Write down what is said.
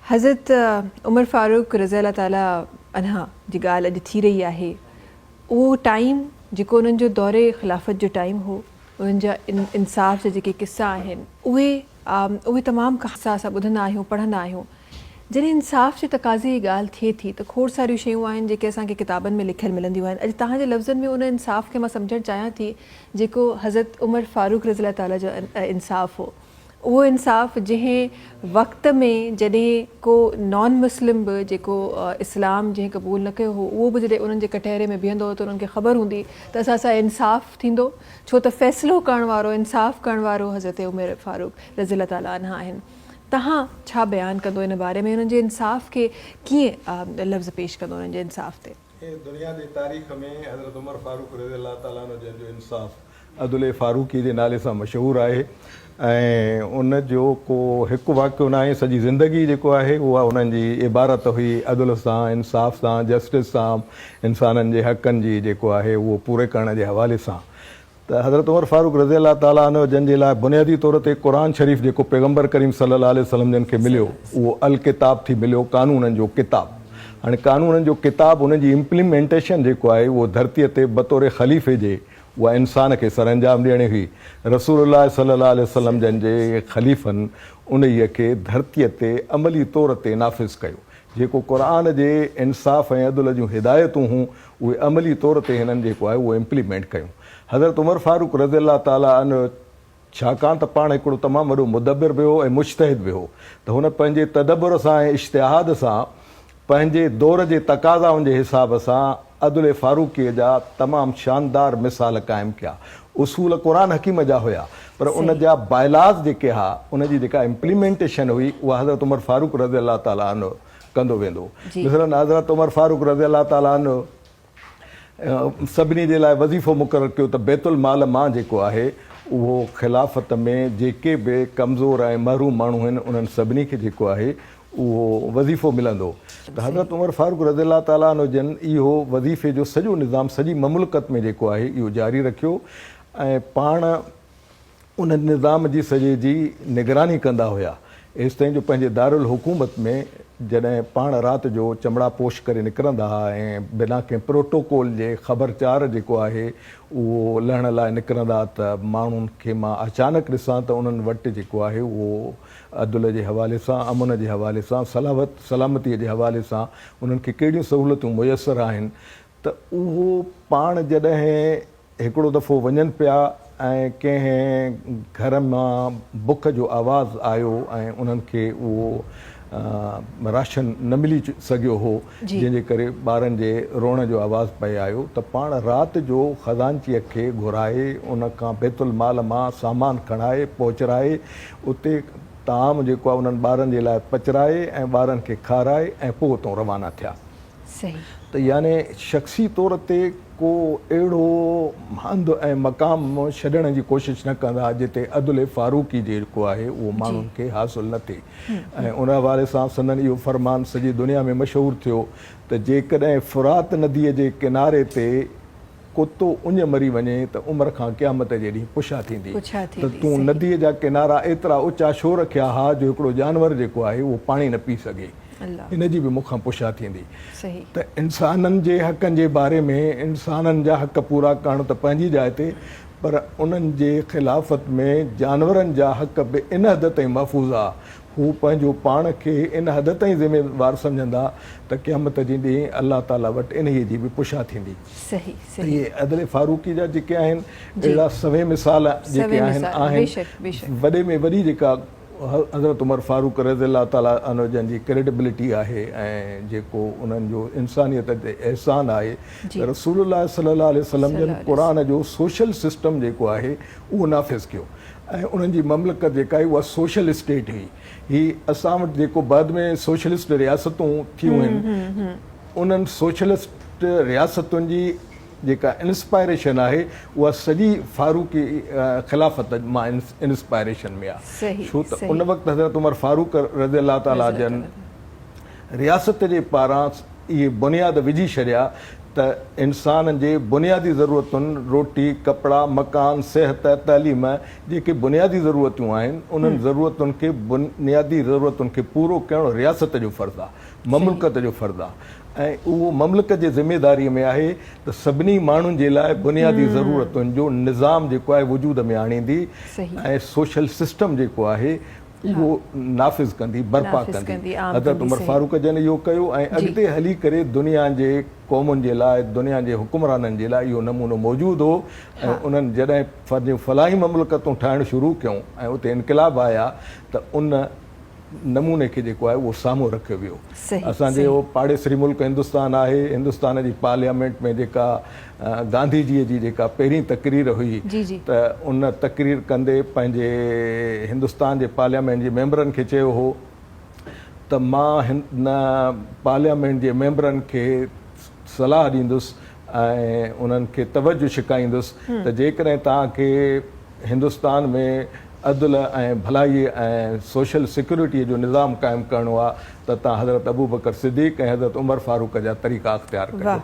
حضرت عمر فاروق رضي الله تعالٰي عنه جي ڳالهه اڄ ٿي رهي آهي اهو ٽائيم جيڪو انهن جو دور خلافت جو ٽائيم هو انهن جا انصاف جا جيڪي قصا آهن اهي اهي تمام قصا اسان ٻڌندا آهيون پڙهندا آهيون جڏهن انصاف جي تقاضي جي ڳالهه ٿئي ٿي ته کوڙ ساريون شيون آهن جيڪي اسان کي ڪتابن ۾ لکيل ملنديون آهن اڄ توهان جي لفظن ۾ ان انصاف کي مان سمجهڻ چاهيان ٿي جيڪو حضرت عمر فاروق رضي الله تعالٰي جو انصاف هو اهو انصاف جنهن وقت ۾ جڏهن ڪو نان مسلم به جيڪو اسلام جنهن قبول نه ڪيو هو اهو به جڏهن انهن جي ڪٽهري ۾ بيهندو هو ته انهن کي خبر هوندي ته اسان سان انصاف ٿيندو ڇو ته فيصلو ڪرڻ وارو انصاف ڪرڻ وارو حضرت عمر فاروق رضي الله تعالٰي عنه آهن. توهان ڇا بيان ڪندو ان باري ۾ انهن جي انصاف کي ڪيئن لفظ پيش ڪندو انهن جي انصاف تي؟ دنيا جي تاريخ ۾ حضرت عمر فاروق رضي الله تعالٰي عنه جن جو انصاف عدل فاروقي جي نالي سان مشهور آهي ۽ ان جو ڪو هڪ واقعو ناهي سڄي زندگي جيڪو آهي اها انهن جي عبارت هئي عدل سان انصاف سان جسٽس سان انسانن جي حقن جي جيڪو آهي اهو پوري ڪرڻ جي حوالي سان ته حضرت عمر فاروق رضي الله تعالٰي عنه جن جي لاء بنيادي طور تي قرآن شريف جيڪو پيغمبر ڪريم صلي الله عليه وسلم جن کي مليو اهو الڪتاب ٿي مليو قانونن جو ڪتاب هاڻي قانونن جو ڪتاب ان جي امپليمينٽيشن جيڪو آهي اهو ڌرتي تي بطور خليفي جي اها انسان کي سرانجام ڏيڻي هئي رسول الله صلي الله عليه وسلم جن جي خليفن انهيء کي ڌرتي تي عملي طور تي نافذ ڪيو جيڪو قرآن جي انصاف ۽ عدل جون هدايتون هون اهي عملي طور تي هنن جيڪو آهي اهو امپليمينٽ ڪيون. حضرت عمر فاروق رضي الله تعالٰي عنه ڇاڪاڻ ته پاڻ هڪڙو تمام وڏو مدبر به هو ۽ مجتهد به هو ته هن پنهنجي تدبر سان ۽ اجتهاد سان پنهنجي دور جي تقاضائن جي حساب سان عدل فاروقيء جا تمام شاندار مثال قائم ڪيا. اصول قرآن حڪيم جا هيا پر ان جا بائلاز جيڪي ها ان جي جيڪا امپليمينٽيشن هئي اها حضرت عمر فاروق رضي الله تعالٰي عنه ڪندو ويندو. مثلاً حضرت عمر فاروق رضي الله تعالٰي عنه سڀني جي لاء وظيفو مقرر ڪيو ته بيت المال مان جيڪو آهي اهو خلافت ۾ جيڪي به ڪمزور ۽ محروم ماڻهو آهن انهن سڀني کي جيڪو آهي اهو وظيفو ملندو ته حضرت عمر فاروق رضي الله تعالٰي عنه جن اهو وظيفي جو سڄو نظام سڄي مملڪت ۾ جيڪو آهي اهو جاري رکيو ۽ پاڻ ان نظام جي سڄي جي نگراني ڪندا هيا، ايستائين جو پنهنجي دارالحڪومت ۾ جڏهن پاڻ رات جو چمڙا پوش ڪري نڪرندا ها ۽ بنا ڪنهن پروٽوڪول جي خبر چار جيڪو آهي اهو لهڻ لاء نڪرندا ته ماڻهن کي مان اچانڪ ڏسان ته انهن وٽ جيڪو آهي اهو عدل جي حوالي سان، امن جي حوالي سان، سلامتي جي حوالي سان انهن کي ڪهڙيون سهولتون ميسر آهن ته اهو پاڻ جڏهن هڪڙو دفعو وڃن پيا ۽ ڪنهن گهر مان بک جو آواز آيو ۽ انهن کي اهو راشن نه ملي سگهيو هو جنهن جي ڪري ٻارن جي روئڻ جو آواز پئي آيو ته پاڻ رات جو خزانچيء کي گهرائي ان کان بيت المال مان سامان کڻائي پهچرائي اتي طعام جيڪو آهي انهن ٻارن جي لاء پچرائي ۽ ٻارن کي کارائي ۽ پوء اتان روانا ٿيا. ته يعني شخصي طور تي ڪو اهڙو هنڌ ۽ مقام ڇڏڻ جي ڪوشش نه ڪندا جتي عدل فاروقي جيڪو آهي اهو ماڻهن کي حاصل نه ٿئي ۽ ان حوالي سان سندن اهو فرمان سڄي دنيا ۾ مشهور ٿيو ته جيڪڏهن فرات نديء جي ڪناري تي ڪتو اڃ مري وڃي ته عمر کان قيامت جي ڏينهن پڇا ٿيندي ته تون نديء جا ڪنارا ايترا اچا ڇو رکيا ها جو هڪڙو جانور جيڪو آهي اهو پاڻي نه پي سگهي. ان جي به مون کان پڇا ٿيندي ته انسانن جي حقن جي باري ۾ انسانن جا حق پورا ڪرڻ ته پنهنجي جاء تي پر انهن جي خلافت ۾ جانورن جا حق به ان حد تائين محفوظ ها هو پنهنجو پاڻ کي ان حد تائين ذميوار سمجهندا ته قيامت جي ڏينهن الله تعاليٰ وٽ انهيء جي به پڇا ٿيندي. ته اهي عدل فاروقي جا جيڪي آهن اهڙا سوين مثال جيڪي آهن آهن وڏي ۾ وڏي جيڪا حضرت عمر فاروق رضي الله تعالٰي عنه جن جي ڪريڊبلٽي آهي ۽ جيڪو انهن جو انسانيت تي احسان آهي ته رسول الله صلي الله عليه وسلم جن قرآن جو سوشل سسٽم جيڪو آهي اهو نافذ ڪيو ۽ انهن جي مملڪت جيڪا هئي اها سوشل اسٽيٽ هئي. هي اسان وٽ جيڪو بعد ۾ سوشلسٽ رياستون ٿيون آهن انهن سوشلسٽ رياستن جي جيڪا انسپائريشن آهي اها سڄي فاروقي خلافت مان انسپائريشن ۾ آهي ڇو ته ان وقت حضرت عمر فاروق رضي الله تعالٰي جن رياست جي پاران اهي بنياد وجهي ڇڏيا ته انسان جي بنيادي ضرورتن روٽي، ڪپڙا، مڪان، صحت، تعليم جيڪي بنيادي ضرورتون آهن انهن ضرورتن کي بنيادي ضرورتن کي پورو ڪرڻ رياست جو فرض آهي مملڪت جو فرض آهي ۽ اهو مملڪت جي ذميداري ۾ آهي ته سڀني ماڻهن جي لاء بنيادي ضرورتن جو نظام جيڪو آهي وجود ۾ آڻيندي ۽ سوشل سسٽم جيڪو آهي اهو نافذ ڪندي، برپا ڪندي. حضرت عمر فاروق جن اهو ڪيو ۽ اڳتي هلي ڪري دنيا جي قومن جي لاء، دنيا جي حڪمرانن جي لاء اهو نمونو موجود هو ۽ انهن جڏهن پنهنجون فلاحي مملڪتون ٺاهڻ شروع ڪيون ۽ اتي انقلاب آيا ته ان نموني کي جيڪو آهي اهو سامهون رکيو ويو. اسان جي اهو پاڙيسري ملڪ هندستان آهي، هندستان جي پارليامينٽ ۾ جيڪا گانڌي جيء جي جيڪا پهرين تقرير هئي ته ان تقرير ڪندي پنهنجي هندستان جي پارليامينٽ جي ميمبرن کي چيو هو ته مان هن پارليامينٽ جي ميمبرن کي صلاح ڏيندس ۽ انهن کي توجه ڇڪائيندس ته جيڪڏهن توهان کي هندستان ۾ عدل ۽ ڀلائي ۽ سوشل سيڪيورٽيء جو نظام قائم ڪرڻو آهي ته توهان حضرت ابوبڪر صديق ۽ حضرت عمر فاروق جا طريقا اختيار ڪجو.